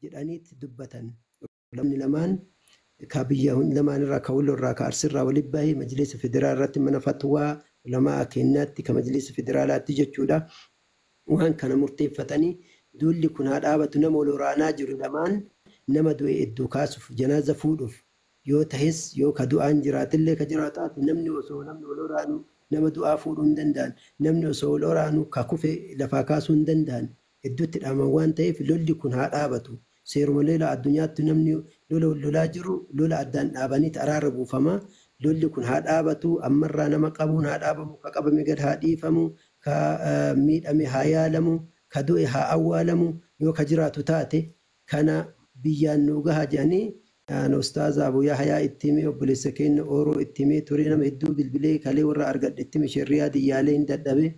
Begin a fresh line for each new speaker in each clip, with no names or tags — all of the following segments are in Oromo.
Jedhaniitti dubbatan. Ulamni lamaan ka biyya lamaan irraa, ka Walloo irraa, ka Arsii irraa walitti bahe majlisa federaal irratti, mana fatwaa ulamaa kennaatti, ka majlisa federaalaatti jechuudha. Waan kana murteeffatanii, duulli kun haa dhaabatu, nama wal waraanaa jiru lamaan nama du'e iddoo kaasuuf, janaaza fuudhuuf yoo tahes, yoo ka du'aan jiraatillee ka jiraatu taate, namni osoo namni wal waraanu nama du'aa fuudhuu hin danda'an, namni osoo wal waraanu ka kufe lafaa kaasuu hin danda'an hedduutti dhaaman waan ta'eef, lolli kun haa dhaabatu. Seeruma lola addunyaatti namni lola wal lolaa jiru lola addaan dhaabaniit araara buufama. Lolli kun haa dhaabatu, ammarraa nama qabuun haa dhaabamu, ka qabame gad haa dhiifamu, ka miidhame haa yaalamu, ka du'e haa awwaalamu yoo ka jiraatu taate, kana biyyaan nuu gaha jedhanii. An ustaaza Abu Yahyaa itti himee, obboleessa keenya Ooroo itti himee ture, nama hedduu bilbilee kalee warra argadhe itti hime. Sheerriyaadi yaalee hin dadhabe.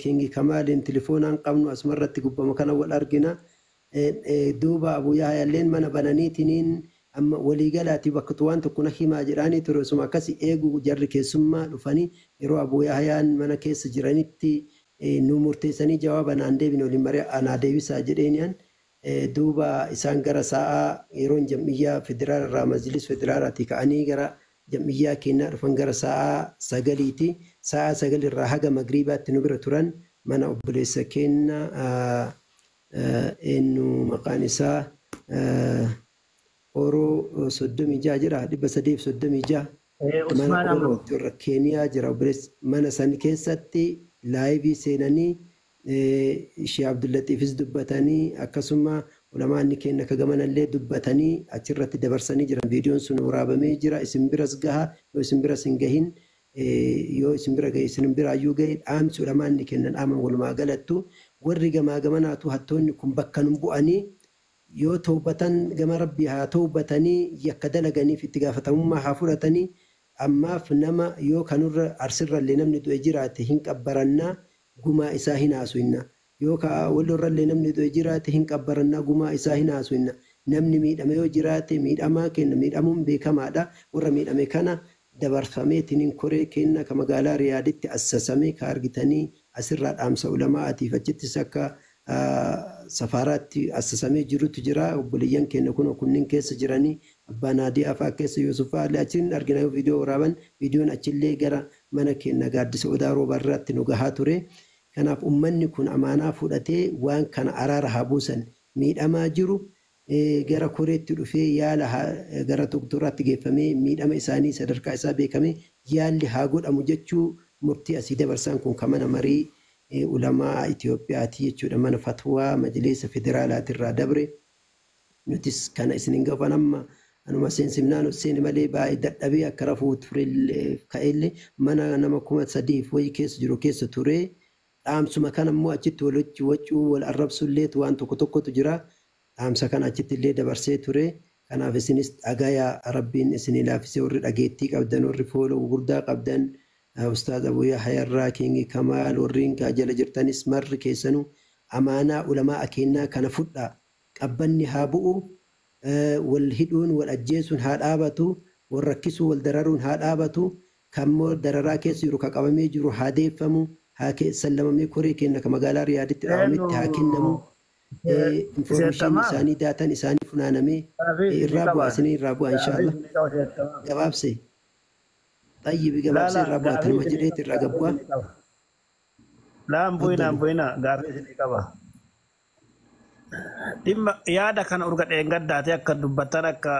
Kingi Kamaaliin telefoonaan qabnu asumarratti gubbama kana wal argina. Duuba Abu Yahyaalleen mana bananiitiniin amma waliigalaati bakka waan tokko na himaa jedhaanii ture. Osuma akkasi eegu jarri keessummaa dhufanii yeroo Abu Yahyaan mana keessa jiranitti nu murteessanii jawaaba naan deebine, waliin marii anaa deebisaa jedheeniyan. Duuba isaan gara sa'aa yeroon jam'iyyaa federaal irraa, majlis federaalaatii ka'anii gara jam'iyyaa keenyaa dhufan gara sa'aa 9ti. Sa'aa 9 irraa haga magriibaatti nu bira turan, mana obboleessa keenya eenyu maqaan isaa, Oroo 36 jedha, 336, mana
Usmaan Amroo.
Oroo warra Keeniyaa jira obboleessa, mana san keessatti live seenanii Shee Abdullaxiifis dubbatanii, akkasuma ulamaanni keenya akka gamanallee dubbatanii achirratti dabarsanii jiran. Viidiyoon sun waraabamee jira, isin biras gaha. Yoo isin biras hin gahin, yoo isin bira gahe, isin biraayyuu gahe. Dhaamsi ulamaanni kennan dhaaman walumaa galattu, warri gamaa gamanaatu hattoonni kun bakka nun bu'anii yoo tawbatan gama Rabbii haa tawbatanii, yakka dalaganiif itti gaafatamummaa haa fudhatanii. Ammaaf nama yoo kanurra Arsirrallee namni du'e jiraate hin qabbarannaa, gumaa isaa hin haasuyna. Yoo ka Wallorrallee namni du'e jiraate hin qabbarannaa, gumaa isaa hin haasuyna. Namni miidhame yoo jiraate, miidhamaa kenna miidhamuun beekamaadha, warra miidhame kana dabarfameetiniin koree kenna ka magaalaa Riyaaditti assasame ka argitanii asirraa dhaamsa ulamaa'aatiif achittis akka safaaraatti assasamee jirutu jira. Obboleeyyan keenya kun kunniin keessa jiranii, abbaa Naadiyaa fa'aa keessa, Yuusuf fa'aa illee achiin argina. Yoo viidiyoo waraaban viidiyoon achillee gara mana keenya gaaddisa Odaa Roobarraatti nu gahaa ture. Kanaaf ummanni kun amaanaa fudhatee waan kana araara haa buusan. Miidhamaa jiru gara koreetti dhufee yaala gara doktoraatti geeffamee, miidhama isaanii sadarkaa isaa beekamee yaalli haa godhamu jechuu murtii asii dabarsaan kun ka mana marii ulamaa Itoophiyaati jechuudha, mana fatwaa majliisa federaalaatirraa dabre. Nutis kana isinin gafan amma anuma seensifnaan seeni malee baay'ee dadhabee akka rafuu ture ka'ellee, mana nama 3000 wayii keessa jiru keessa ture. Dhaamsuma kana immoo achitti walitti wacuu, wal arrabsulleetu waan tokko tokkotu jira. Dhaamsa kana achitti illee dabarsee ture. Kanaaf isinis dhagayaa, Rabbiin isinii laaffisee, warri dhageettii qabdan, warri fooloo gurguddaa qabdan, Ustaaz Abu Yahya Kingi Kamaal, warriin kaa jala jirtanis marri keessanuu amaanaa ulamaa kennaa kana fudhaa. Qabbanni haa bu'u, wal hidhuun, wal ajjeesuun haa dhaabatu, wal rakkisuu, wal dararuun haa dhaabatu. Kammoo dararaa keessa jiru, ka qabamee jiru haa deeffamu, haa sallamamee koree kenna ka magaalaa Riyaaditti dhaabametti haa kennamu. Information isaanii, daatan isaanii funaanamee irraa bu'a, isinii irraa bu'a inshaallah. Gabaabse xayyibi, gabaabsee irraa bu'a, tanuma jedheeti irraa gabbu'a.
Laan bu'inaan bu'ina, gaafii isinii qaba. Dhimma yaada kana urga dheengaddaatee akka dubbattan, akka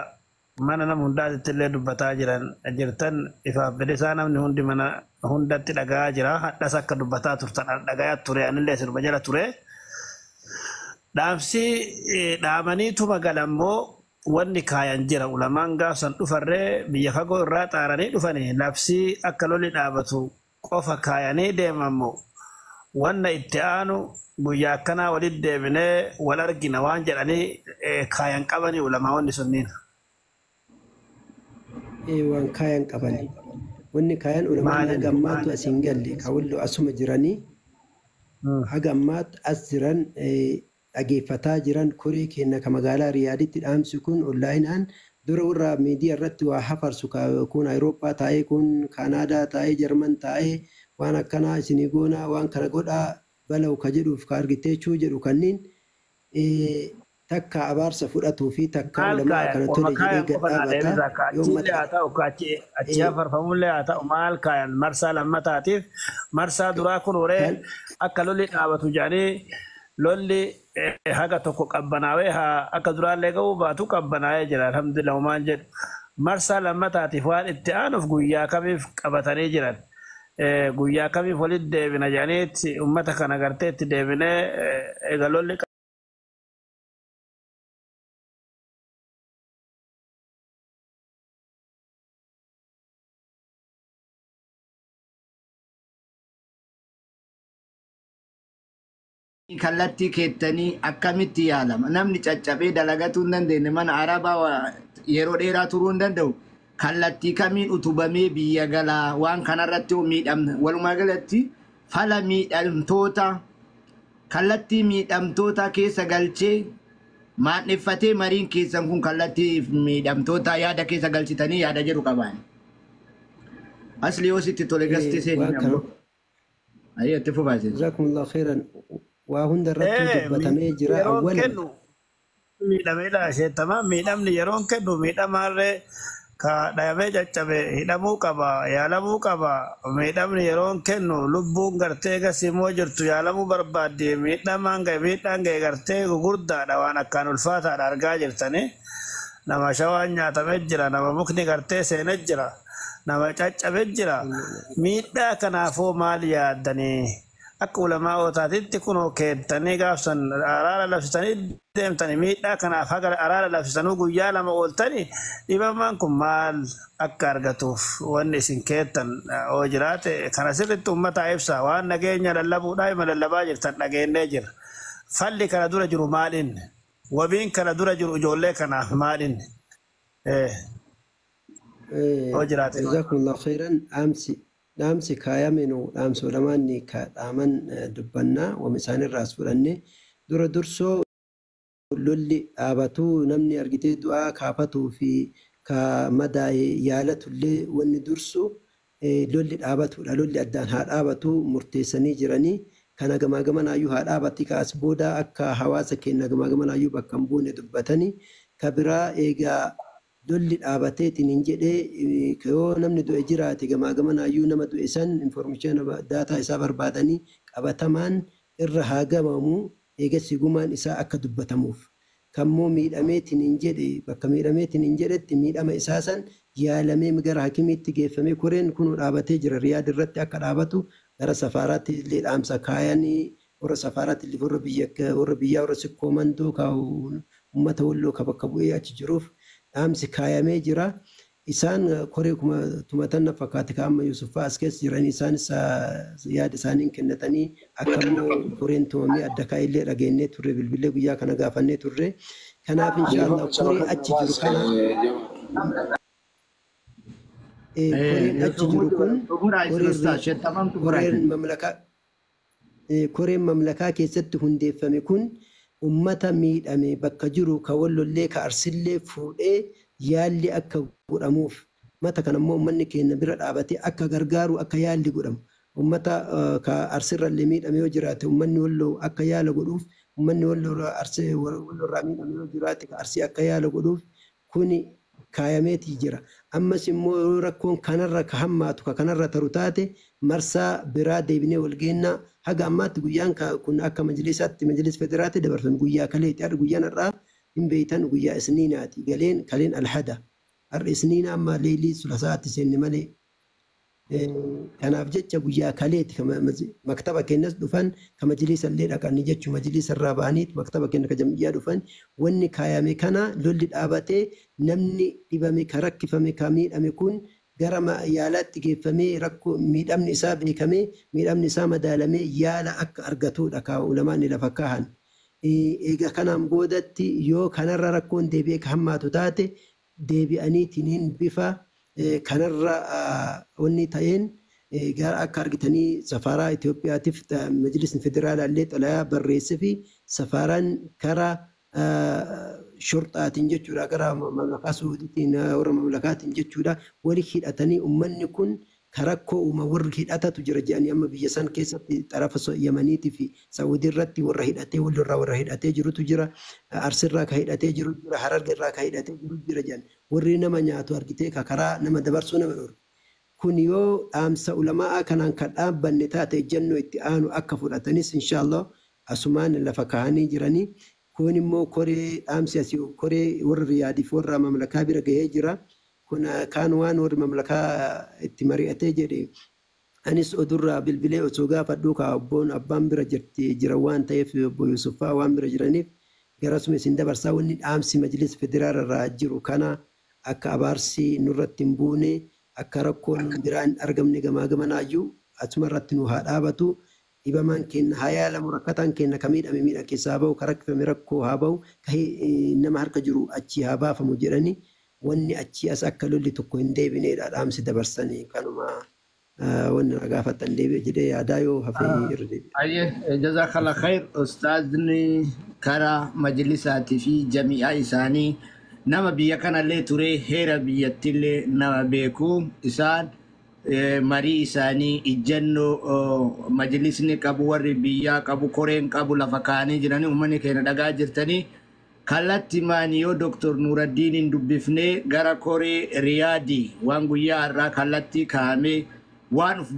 mana nama hundaatitti illee dubbataa jiran jirtan, ifaaf bilisaa namni hundi mana hundatti dhagahaa jira. Hadhas akka dubbataa turtan dhagayaa ture, anillee sirba jala ture. Dhaamsi dhaamaniituma galammoo wanni kaayan jira. Ulamaan gaafsan dhufarree biyya fagoo irraa xaaranii dhufanii labsii akka lolli dhaabatu qofa kaayanii deemammoo wanna itti aanu guyyaa akkanaa walitti deebinee wal argina waan jedhanii kaayan qabanii ulamaawwanni sunniin?
Waan kaayan qabani. Wanni kaayan ulamaan haga ammaatu as hin galle, ka wallo asuma jiranii haga ammaatti as jiran, dhageeffataa jiran koree keenya ka magaalaa Riyaaditti. Dhaamsi kun onlaayinaan dura warra miidiyaa irratti waa hafarsu, kun Awurooppaa taa'ee, kun Kaanaadaa taa'ee, Jarman taa'ee, waan akkanaa isinii goonaa, waan kana godhaa balawu ka jedhuuf ka argiteechuu jedhu kanneen. Takka abaarsa fudhatuu fi takka
Maal
ulamaa
kaayan
kana
wama
tole jedhee
kaayan
gad
qofa naa
dhaabata.
deebisa ka
Yoo
achiillee
uummata
haa ta'u ka achi achi afarfamullee haa ta'u maal kaayan marsaa lammataatiif marsaa duraa kun horee
kan
akka lolli dhaabatu jedhanii lolli haga tokko qabbanaawee haa akka duraallee ga'uu baatu qabbanaa'ee jira alhamdulillah homaan jedhu marsaa lammataatiif waan itti aanuuf guyyaa kamiif qabatanii jiran. Guyyaa kamiif walitti deebina jedhaniitti uummata kana gartee itti deebinee egaa lolli
Kallattii keettanii akkamitti yaalama? Namni caccabee dalagatuu hin dandeenye mana arabaa yeroo dheeraa turuu hin danda'u. Kallattii kamiin utubamee biyya galaa? Waan kanarratti hoo miidhamna? Walumaa galatti fala miidhamtoota kallattii miidhamtoota keessa galchee maadheffatee mariin keessan kun kallattii miidhamtoota yaada keessa galchitanii yaada jedhu qabaan. Asli yoo sitti tole gasti
waan
seenin
kana
ammoo. Ayyee itti fufaa isin.
Jazakumullahu khairan waa hunda irrattuu dubbatamee jira.
Yeroon
Awwalan
kennu miidhameedha isheettama miidhamni yeroon kennu miidhamaallee ka dhayamee caccabe hidhamuu qaba yaalamuu qaba miidhamni yeroon kennu lubbuun gartee gasimoo jirtu yaalamuu barbaadde miidhamaan gahe miidhaan gahe gartee gugurdaadha waan akkaan ulfaataadha argaa jirtanii nama shawaan nyaatamee jira nama mukni gartee seenee jira nama caccabee jira miidhaa kanaafoo maal yaaddanii akka ulamaa ootaatitti kunoo keentanii gaafsan araara labsitanii deemtanii miidhaa kanaaf haga araara labsitanuu guyyaa lama ooltanii dhibamaan kun maal akka argatuuf wanni isin keettan oo jiraate kana sirritti uummataa ibsa waan nageenya lallabuudhaa hima lallabaa jirtan dhageennee jira falli kana dura jiru maaliin wabiin kana dura jiru ijoollee kanaaf maaliin oo jiraate.
Jazakumullahu khairan dhaamsi dhaamsi kaayamenu dhaamsa ulamaanni ka dhaaman dubbannaa wama isaanirraas fudhanne dura dursoo lolli dhaabatuu namni argitee du'aa kaafatuu fi ka madaa'e yaalatullee wanni dursu lolli dhaabatudha. Lolli addaan haa dhaabatu murteessanii jiranii kana gamaa gamanaayyuu haa dhaabatti kaas booda akka hawaasa keenya gamaa gamanaayyuu bakka hin buune dubbatanii ka biraa eegaa lolli dhaabateetiin hin jedhee yoo namni du'e jiraate gamaa gamanaayyuu nama du'e san information daataa isaa barbaadanii qabatamaan irra haa gamamu eegasii gumaan isaa akka dubbatamuuf. Kammoo miidhameetiin hin jedhe bakka miidhameetiin hin jedhetti miidhama isaa san yaalamee gara hakimiitti geeffamee koreen kun dhaabatee jira Riyaad irratti akka dhaabatu gara safaaraatti illee dhaamsa kaayanii warra safaaraatti illee warra biyya warra biyyaa warra sikkoo mandoo ka uummata walloo ka bakka bu'ee achi jiruuf dhaamsi kaayamee jira. Isaan koree tumatan na fakkaate ka amma Yusuf fa'aa as keessa jiran isaanis yaada isaaniin kennatanii akka immoo koreen tumamee adda kaa'illee dhageenyee turre bilbilee guyyaa kana gaafannee turre. Kanaaf inshaallah koree achi jiru kana koreen achi jiru kun
Xumuraa isin
koreen
ustaas sheettamaan xumuraa
koreen
isin.
mamlakaa koreen mamlakaa keessatti hundeeffame kun ummata miidhame bakka jiru ka wallollee ka arsillee fuudhee yaalli akka godhamuuf ummata kana immoo ummanni keenya bira dhaabatee akka gargaaru akka yaalli godhamu ummata ka arsirrallee miidhame yoo jiraate ummanni walloo akka yaala godhuuf ummanni walloo arsee wallorraa miidhame yoo jiraate ka arsii akka yaala godhuuf kuni kaayameetii jira. Ammas immoo yoo rakkoon kanarra ka hammaatu ka kanarra taru taate marsaa biraa deebinee wal geennaa haga ammaatti guyyaan kun akka majlisaatti majlis federaatti dabarfame guyyaa kaleeti. Har'a guyyaan har'aa hin beeytan guyyaa isniinaati. Galeen kaleen alhada. Har'a isniina amma leelii sulasaatti seenne malee. Kanaaf jecha guyyaa kaleeti maktaba keenyas dhufan ka majlisa illee dhaqanii jechuun majlisa irraa ba'anii maktaba keenya ka jam'iyyaa dhufan wanni kaayame kana lolli dhaabatee namni dhibame ka rakkifame ka miidhame kun gara yaalaatti geeffamee rakkoo miidhamni isaa beekamee miidhamni isaa madaalamee yaala akka argatudha ka ulamaan lafa kaahan. Egaa kanaan boodatti yoo kanarra rakkoon deebi'ee ka hammaatu taate deebi'aniitiin bifa kanarra wanni ta'een gara akka argitanii safaaraa Itoophiyaatiif majlisni federaalaa illee xalayaa barreessee fi safaaraan karaa shorxaatiin jechuudha gara mamlakaa Suudiitiin warra mamlakaatiin jechuudha wali hidhatanii ummanni kun Ka rakkoo uuma warri hidhatatu jira jedhanii amma biyya san keessatti xarafa Yamaniitii fi Saawudii irratti warra hidhatee walirraa warra hidhatee jirutu jira. Arsirraa ka hidhatee jiru jira. Harargerraa ka hidhatee jiru jira jedhan. Warri nama nyaatu argitee ka karaa nama dabarsuu nama dhorku. Kun yoo dhaamsa ulamaa kanaan kan dhaabbanne taate ejjennoo itti aanu akka fudhatanis inshaallah asumaan lafa kaa'anii jiranii. Kun immoo koree dhaamsi asii koree warra Riyaadiif warra mamlakaa bira gahee jira. Kun kaan waan warri mamlakaa itti mari'atee jedhe anis odurraa bilbilee osoo gaafadhuu ka obboon abbaan bira jirti jira waan ta'eef obbo Yusuffaa waan bira jiraniif garasuma isin dabarsaa wanni dhaamsi majlis federaala irraa jiru kana akka abaarsi nurratti hin buune akka rakkoon biraa hin argamne gamaa gamanaayyuu asuma irratti nu haa dhaabatu. Dhibamaan keenya haa yaalamu rakkataan keenya ka miidhame miidha keessaa haa bahu ka rakkifame rakkoo haa bahu ka nama harka jiru achii haa baafamu jedhanii wanni achii as akka lolli tokko hin deebineedha dhaamsi dabarsanii kanuma wanni na gaafatan deebi'e jedhee yaadaa yoo hafe irra deebi'e.
Ayyee jazakallah khair ustaazni karaa majlisaatii fi jami'aa isaanii nama biyya kanallee ture heera biyyattillee nama beeku isaan marii isaanii ijjannoo majlisni qabu warri biyyaa qabu koreen qabu lafa kaa'anii jiranii uummanni keenya dhagaa jirtanii kallattii maani yoo Dr. Nuraddiin hin dubbifne gara koree Riyaadii waan guyyaa har'aa kallattii kaa'amee waan uf